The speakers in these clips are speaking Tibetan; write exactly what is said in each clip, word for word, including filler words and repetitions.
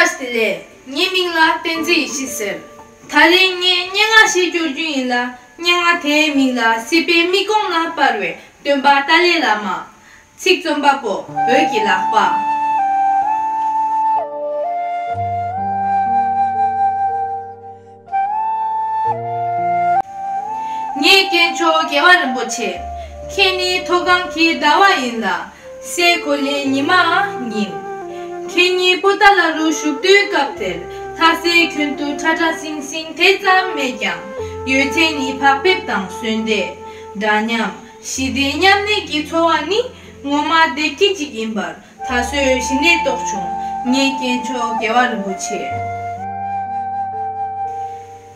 བཀྲ་ཤིས་བདེ་ལེགས། ངའི་མིང་ལ་བསྟན་འཛིན་ཡེ་ཤེས་ཟེར། ད་རིང་ངས་སྙན་ངག་ཞིག་སྐྱོར་རྒྱུ་ཡིན་ལ། སྙན་ངག་དེའི་མིང་ལ་སྲིད་པའི་མིག་ཀོང་ན་སྤར་བའི་སྟོན་པ་ཏཱ་ལའི་བླ་མ། ཚིག་རྩོམ་པ་པོ་འོད་ཀྱི་ལག་པ། ངའི་སྐྱེས་མཆོག་རྒྱལ་བ་རིན་པོ་ཆེ། ཁྱེད་ནི་མཐོ་སྒང་གི་ཟླ་བ་ཡིན་ལ། སའི་གོ་ལའི་ཉི་མའང་ཡིན། ཁྱེད་ཉིད་པོ་ཏཱ་ལ་རུ་བཞུགས་དུས་སྐབས་དེར། ལྷ་སའི་ཁྱོན་དུ་ཁྲ་ཁྲ་སིང་སིང་དེ་ཙམ་མེད་ཀྱང་། ཡོད་ཚད་ནི་བག་ཕེབས་དང་བསོད་བདེ། འདྲ་མཉམ། ཞི་བདེ་མཉམ་གནས་ཀྱི་འཚོ་བ་ནི་ངོ་མ་བདེ་སྐྱིད་ཅིག་ཡིན་པར་ད་གཟོད་གཞི་ནས་རྟོགས་བྱུང་། ངའི་སྐྱེས་མཆོག་རྒྱལ་བ་རིན་པོ་ཆེ།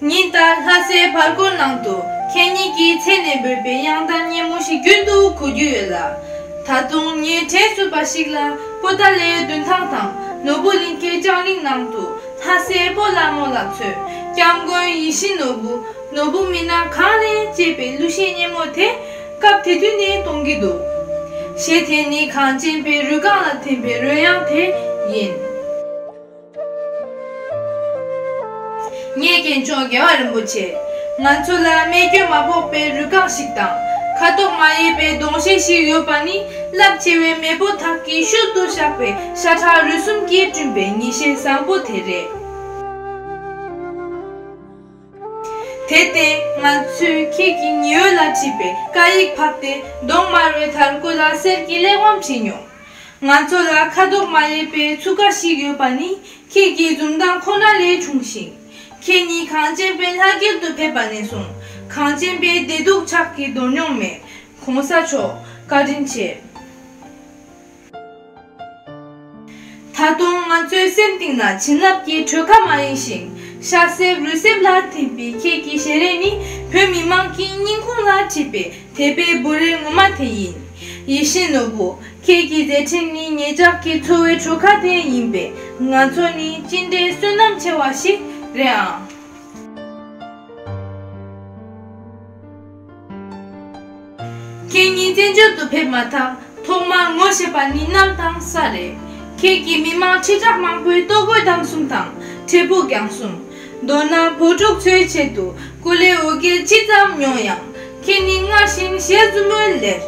ཉིན་ལྟར་ལྷ་སའི་བར་སྐོར་ནང་དུ་ཁྱེད་ཉིད་ཀྱི་མཚན་ནས་འབོད་པའི་དབྱངས་རྟ་སྙན་མོ་ཞིག་རྒྱུན་དུ་གོ་རྒྱུ་ཡོད་ལ། ད་དུང་ངས་དྲན་གསོས་པ་ཞིག་ལ། པོ་ཏཱ་ལའི་མདུན་ཐང་དང་ནོར་བུ་གླིང་ཁའི་ལྕགས་གླིང་ནང་དུ་ལྷ་སའི་སྤོ་ལགས་མོ་ལགས་ཚོས་སྐྱབས་མགོན་ཡིད་བཞིན་ནོར་བུ། ནོར་བུ་མིན་ན་གང་རེད་ཅེས་པའི་གླུ་གཞས་སྙན་མོ་དེ་སྐབས་དེ་དུས་ནས་གཏོང་གི་འདུག་གཞས་དེ་ནི་གངས་ཅན་པའི་རུས་རྐང་ལ་ཐིམ་པའི་རོལ་དབྱངས་དེ་ཡིན། ངའི་སྐྱེས་མཆོག་རྒྱལ་བ་རིན་པོ་ཆེ། ང་ཚོ་ལ་རྨས་སྐྱོན་མ་ཕོག་པའི་རུས་རྐང་ཞིག་དང་། ཁ་དོག་མ་ཡལ་བའི་གདོང་ཤེལ་ཞིག་ཡོད་པ་ནི། རླབས་ཆེ་བའི་མེས་པོ་དག་གིས་ཤུལ་དུ་བཞག་པའི་ཤ་ཁྲག་རུས་གསུམ་གྱིས་བསྐྲུན་པའི་ངེས་ཤེས་བཟང་པོ་དེ་རེད། དེར་བརྟེན་ང་ཚོས་ཁྱེད་ཀྱི་ཉི་འོད་ལ་བྲིས་པའི་བཀའ་ཡིག་ཕབ་སྟེ། གདོང་དམར་བའི་དར་སྐུད་ལ་གསེར་གྱི་གླེགས་བམ་བྲིས་མྱོང་། ང་ཚོ་ལ་ཁ་དོག་མ་ཡལ་བའི་ཚུགས་ཀ་ཞིག་ཡོད་པ་ནི། ཁྱེད་ཀྱི་འཛུམ་མདངས་ཁོ་ན་ལས་བྱུང་ཞིང་། ཁྱེད་ཉིད་གངས་ཅན་པའི་ལྷ་སྐལ་དུ་ཕེབས་པ་ནས་བཟུང་། གངས་ཅན་པའི་བདེ་སྡུག་ཕྱག་གིས་འདོར་མྱོང་མེད། ༸གོང་ས་མཆོག་བཀའ་དྲིན་ཆེ། ད་དུང་ང་ཚོའི་སེམས་གཏིང་ན་བྱིན་རླབས་ཀྱི་དྲོད་ཁ་མ་ཡལ་ཞིང་། ཤ་གསེབ་རུས་གསེབ་ལ་ཐིམ་པའི་ཁྱེད་ཀྱི་ཞལ་རས་ནི། བོད་མི་མང་གི་སྙིང་ཁུང་ལ་བྲིས་པའི་དད་པའི་འབུ་རས་ངོ་མ་དེ་ཡིན། ཡིད་བཞིན་ནོར་བུ། ཁྱེད་ཀྱི་མཛད་འཕྲིན་ནི་ངེད་ཅག་གི་འཚོ་བའི་དྲོད་ཁ་དེ་ཡིན་པས། ང་ཚོ་ནི་ཅི་འདྲའི་བསོད་ནམས་ཆེ་བ་ཞིག་རེད་ཨང་། ཁྱེད་ཉིད་བཙན་བྱོལ་དུ་ཕེབས་མ་ཐག་ཐོག་མར་ངོ་ཤེས་པ་ནི་གནམ་དང་ས་རེད། ཁྱེད་ཀྱིས་མི་མང་ཁྲི་ཕྲག་མང་པོའི་ལྟོ་གོས་བཀྲམ་གསུམ་དང་འཕྲལ་ཕུགས་བསྐྱངས་གསུམ། མདོར་ན་བུ་ཕྲུག་ཚོའི་ཆེད་དུ་སྐུ་ལས་འོ་བརྒྱལ་ཅི་ཙམ་མྱོང་ཡང་། ཁྱེད་ནི་སྔར་བཞིན་ཞལ་རྫུན་མའི་ལེར།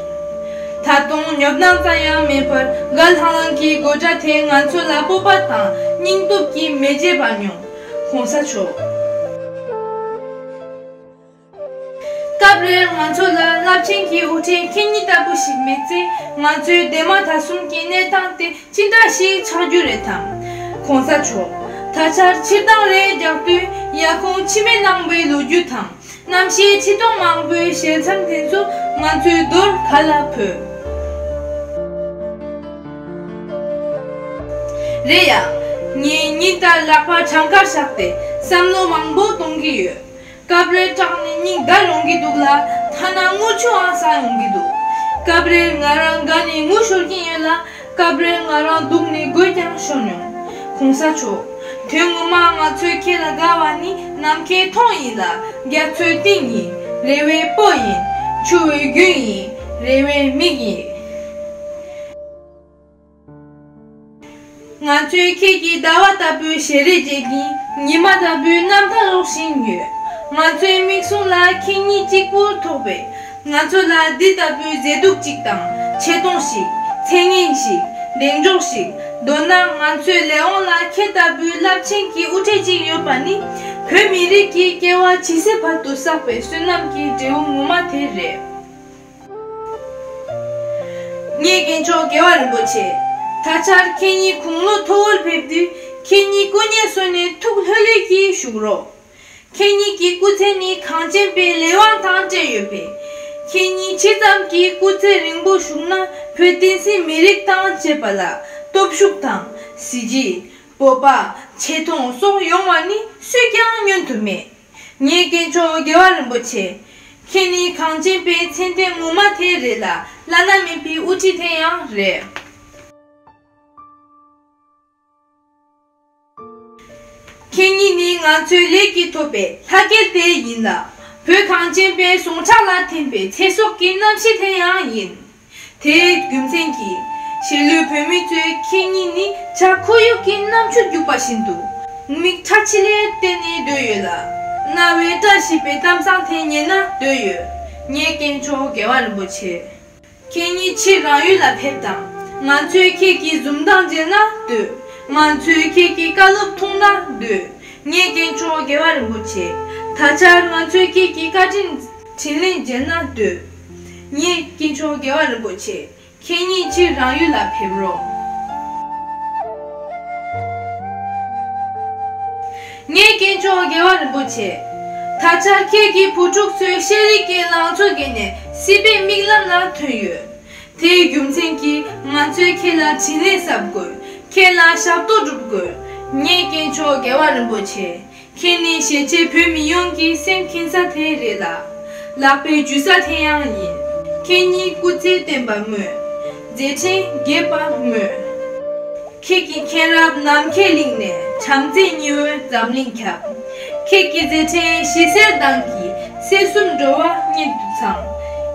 ད་དུང་ཉོབ་སྣང་ཙམ་ཡང་མེད་པར། དགའ་ལྷང་ལྷང་གི་དགོད་སྒྲ་དེས་ང་ཚོ་ལ་སྤོབས་པ་དང་སྙིང་སྟོབས་ཀྱི་མེ་ལྕེ་འབར་མྱོང་། ༸གོང་ས་མཆོག་སྐབས་རེར་ང་ཚོ་ལ་རླབས་ཆེན་གྱི་དབུ་ཁྲིད་ཁྱེད་ཉིད་ལྟ་བུ་ཞིག་མེད་ཚེ། ང་ཚོའི་འདས་མ་ད་གསུམ་གྱི་གནས་སྟངས་དེ་ཅི་འདྲ་ཞིག་ཆགས་རྒྱུ་རེད་དམ། ༸གོང་ས་མཆོག་ད་ཆར་ཕྱིར་འདང་རེ་རྒྱག་དུས། ཡ་ཁུངས་ཕྱི་མའི་གླང་པོའི་ལོ་རྒྱུས་དང་། རྣམ་ཤེས་ཁྲི་སྟོང་མང་པོའི་ཞལ་མཚམས་དེ་ཚོ་ང་ཚོའི་རྡོར་ག་ལ་ཕོད། རེད་ཡ། ངས་ཉིན་ལྟར་ལག་པ་བྲང་ཁར་བཞག་སྟེ་བསམ་བློ་མང་པོ་གཏོང་གི་ཡོད། སྐབས་རེར་སྐྲག་ནས་སྙིང་འདར་ཡོང་གི་འདུག་ལ། ཐ་ན་རྔུལ་ཆུའང་ཟག་ཡོང་གི་འདུག་སྐབས་རེར་ང་རང་དགའ་ནས་ངུ་ཤོར་གྱིན་ཡོད་ལ། སྐབས་རེར་ང་རང་སྡུག་ནས་དགོད་ཀྱང་ཤོར་མྱོང་། ༸གོང་ས་མཆོག་དོན་ངོ་མ་ང་ཚོས་ཁྱེད་ལ་དགའ་བ་ནི་ནམ་མཁའི་མཐོངས་ཡིན་ལ། རྒྱ་མཚོའི་གཏིང་ཡིན། རེ་བའི་སྤོ་ཡིན། ཆུ་བོའི་རྒྱུན་ཡིན། རེ་བའི་མིག་ཡིན། ང་ཚོས་ཁྱེད་ཀྱི་ཟླ་བ་ལྟ་བུའི་ཞལ་རས་མཇལ་གྱིན། ཉི་མ་ལྟ་བུའི་རྣམ་ཐར་ཀློག་བཞིན་ཡོད། ང་ཚོའི་མིག་ཟུང་ལ་ཁྱེད་ཉིད་གཅིག་པུར་ཐུག་པས། ང་ཚོ་ལ་འདི་ལྟ་བུའི་མཛེས་སྡུག་ཅིག་དང་། ཆེ་མཐོང་ཞིག་མཚན་སྙན་ཞིག་གདེང་འཇོག་ཞིག་མདོར་ན་ང་ཚོའི་ལས་དབང་ལ་ཁྱེད་ལྟ་བུའི་རླབས་ཆེན་གྱི་དབུ་ཁྲིད་ཅིག་ཡོད་པ་ནི། བོད་མི་རིགས་ཀྱི་སྐྱེ་བ་ཇི་སྲིད་བར་དུ་བསགས་པའི་བསོད་ནམས་ཀྱི་འབྲས་བུ་ངོ་མ་དེ་རེད། ངའི་རྒན་མཆོག་རྒྱལ་བ་རིན་པོ་ཆེ། ད་ཆར་ཁྱེད་ཉིད་དགུང་ལོ་མཐོ་བོར་ཕེབས་དུས། ཁྱེད་ཉིད་སྐུ་ཉིད་གསོལ་ནས་ཐུགས་ལྷོད་ལྷོད་ཀྱིས་བཞུགས་རོགས། ཁྱེད་ཉིད་ཀྱི་སྐུ་ཚེ་ནི་གངས་ཅན་པའི་ལས་དབང་དང་བཅས་ཡོད་པས། ཁྱེད་ཉིད་ཇི་ཙམ་གྱིས་སྐུ་ཚེ་རིང་པོ་བཞུགས་ན། བོད་བསྟན་སྲིད་མི་རིགས་དང་བཅས་པ་ལ་སྟོབས་ཤུགས་དང་། གཟི་བརྗིད། སྤོབས་པ། ཆེ་མཐོང་སོགས་ཡོང་བ་ནི་སུས་ཀྱང་བསྙོན་དུ་མེད། ངའི་རྒན་མཆོག་རྒྱལ་བ་རིན་པོ་ཆེ། ཁྱེད་ནི་གངས་ཅན་པའི་མཚན་ལྡན་ངོ་མ་དེ་རེད་ལ། བླ་ན་མེད་པའི་དབུ་ཁྲིད་དེ་ཡང་རེད། ཁྱེད་ཉིད་ནི་ང་ཚོའི་ལས་ཀྱིས་ཐོབ་པའི་ལྷ་སྐལ་དེ་ཡིན་ལ། བོད་གངས་ཅན་པའི་ཟུངས་ཁྲག་ལ་ཐིམ་པའི་ཚེ་སྲོག་གི་རྣམ་ཤེས་དེ་ཡང་ཡིན། དེའི་རྒྱུ་མཚན་གྱིས། གཞིས་ལུས་བོད་མི་ཚོས་ཁྱེད་ཉིད་ནི་བྱ་ཁོར་ཡུག་གི་གནམ་ཆུ་རྒྱུག་པ་བཞིན་དུ། མིག་ཁྲ་ཆིལ་ལེར་བལྟས་ནས་སྡོད་ཡོད་ལ། རྣ་བའི་བཀྲ་ཤིས་པའི་གཏམ་བཟང་དེ་ཉན་ན་འདོད་ཡོད། ངའི་སྐྱེས་མཆོག་རྒྱལ་བ་རིན་པོ་ཆེ། ཁྱེད་ཉིད་ཕྱིར་རང་ཡུལ་ལ་ཕེབས་དང་། ང་ཚོས་ཁྱེད་ཀྱི་འཛུམ་མདངས་མཇལ་ན་འདོད། ང་ཚོས་ཁྱེད་ཀྱི་བཀའ་སློབ་ཐུང་ན་འདོད། ངའི་སྐྱེས་མཆོག་རྒྱལ་བ་རིན་པོ་ཆེ། ད་ཆར་ང་ཚོས་ཁྱེད་ཀྱི་བཀའ་དྲིན་དྲིན་ལན་འཇལ་ན་འདོད། ངའི་སྐྱེས་མཆོག་རྒྱལ་བ་རིན་པོ་ཆེ། ཁྱེད་ཉིད་ཕྱིར་རང་ཡུལ་ལ་ཕེབས་རོགས། ངའི་སྐྱེས་མཆོག་རྒྱལ་བ་རིན་པོ་ཆེ། ད་ཆར་ཁྱེད་ཀྱི་བུ་ཕྲུག་ཚོས་ཤེས་རིག་གི་ལང་ཚོ་བརྒྱུད་ནས་སྲིད་པའི་མིག་ལམ་ལ་ཐོན་ཡོད། དེའི་རྒྱུ་མཚན་གྱིས་ང་ཚོས་ཁྱེད་ལ་དྲིན་ལན་གསབ་དགོས། ཁྱེད་ལ་ཞབས་ཏོག་སྒྲུབ་དགོས། ངའི་སྐྱེས་མཆོག་རྒྱལ་བ་རིན་པོ་ཆེ། ཁྱེད་ནི་གཞིས་བྱེས་བོད་མི་ཡོངས་ཀྱི་སེམས་མཁྱེན་ས་དེ་རེད་ལ། ལག་པའི་འཇུ་ས་དེ་ཡང་ཡིན། ཁྱེད་ཉིད་སྐུ་ཚེ་བརྟན་པར་སྨོན། མཛད་འཕྲིན་རྒྱས་པར་སྨོན། ཁྱེད་ཀྱི་མཁྱེན་རབ་ནམ་མཁའི་གླིང་ནས་བྱམས་བརྩེའི་ཉི་འོད་འཛམ་གླིང་ཁྱབ། ཁྱེད་ཀྱི་མཛད་འཕྲིན་ཞི་བསིལ་མདངས་ཀྱིས་སྲིད་གསུམ་འགྲོ་བ་སྙེག་ཏུ་ཚང་།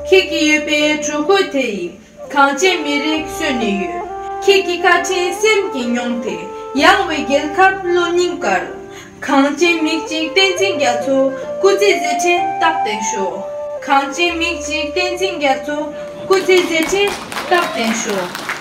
ཁྱེད་ཀྱི་འོས་པའི་དྲོད་ཁོལ་དེ་ཡིས་གངས་ཅན་མི་རིགས་གསོན་ནས་ཡོད། ཁྱེད་ཀྱི་བཀའ་དྲིན་སེམས་ཀྱིས་མྱོང་སྟེ་ཡངས་པའི་རྒྱལ་ཁབ་གློ་སྙིང་དཀར། གངས་ཅན་མི་གཅིག་བསྟན་འཛིན་རྒྱ་མཚོ་སྐུ་ཚེ་མཛད་འཕྲིན་རྟག་བརྟན་ཤོག་གངས་ཅན་མི་གཅིག་བསྟན་འཛིན་རྒྱ་མཚོ་སྐུ་ཚེ་མཛད་འཕྲིན་རྟག་བརྟན་ཤོག